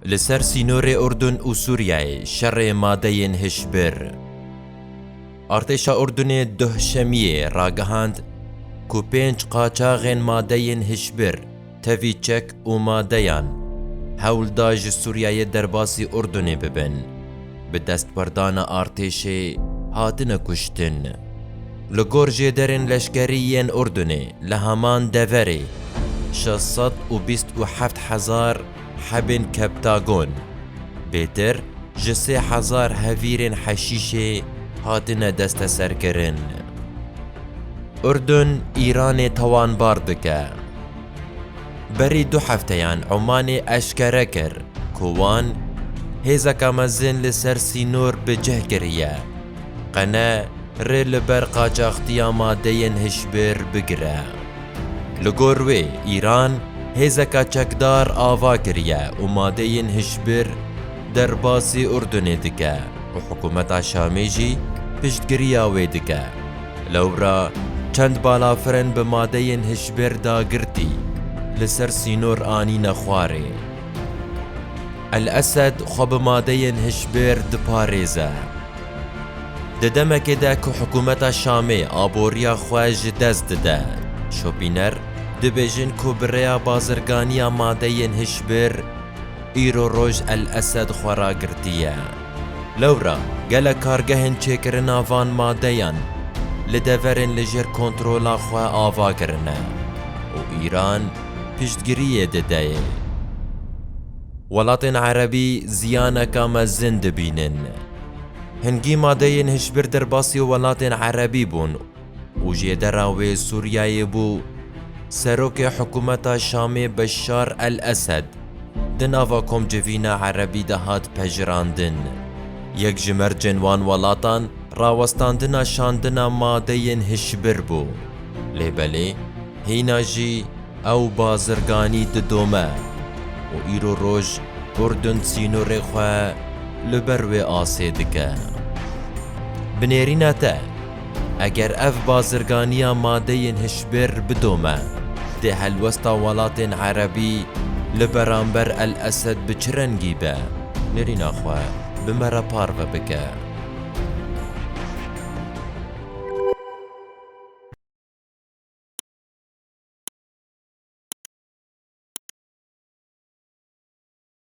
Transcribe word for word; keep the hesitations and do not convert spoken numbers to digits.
Li ser sînorê Urdun û Sûriyeyê şerê madeyên hişbir. Artêşa Urdunê duh Şemiyê ragihand ku pênc qaçaxên madeyên hişbir, tevî çek û madeyan hewl da ji Sûriyeyê derbasî Urdunê bibin. Bi destwerdana artêşê hatine kuştin. Li gor jêderên leşkerî yên Urdunê li heman deverê şeş sed û bîst û heft hezar hebên keptagon, bêtir ji sê hezar hevîrên heşîşê hatine desteserkirin. Urdun Îranê tawanbar dike. Berî du hefteyan Omanê eşkere kir ku wan hêzeka mezin li ser sînor bi cih kiriye. Qene rê li ber qaçaxtiya madeyên hişbir bigire. Li gor wê, Îran hêzeka çekdar ava kiriye û madeyên hişbir derbasî Urdunê dike û hikûmeta Şamê jî piştgiriya wê dike. Lewra çend balafirên bi madeyên hişbir dagirtî li ser sînor anîne xwarê. El Esed xwe bi madeyên hişbir diparêze. Di demekê de ku hikûmeta Şamê aboriya xwe ji dest dide, şopîner dibêjin ku bi rêya bazirganiya madeyên hişbir îro roj El Esed xwe ragirtiye. Lewra gelek kargehên çêkirina van madeyan li deverên li jêr kontrola xwe ava kirine û Îran piştgiriyê dideyê. Welatên Erebî ziyaneka mezin dibînin. Hingî madeyên hişbir derbasî welatên Erebî bûn û jêdera wê Sûriyeyê bû. Serokê hikûmeta Şamê Beşar El Esed di nava komcivîna Erebî de hat pejirandin. Yek ji mercên wan welatan rawestandina şandina madeyên hişbir bû. Lê belê, hîna jî ew bazirganî didome û îro roj Urdun sînorê xwe li ber wê asê dike. Bi nêrîna te, eger ev bazirganiya madeyên hişbir bidome, dê helwesta welatên Erebî li beramber El Esed bi çi rengî be? Nêrîna xwe bi me re parve bike.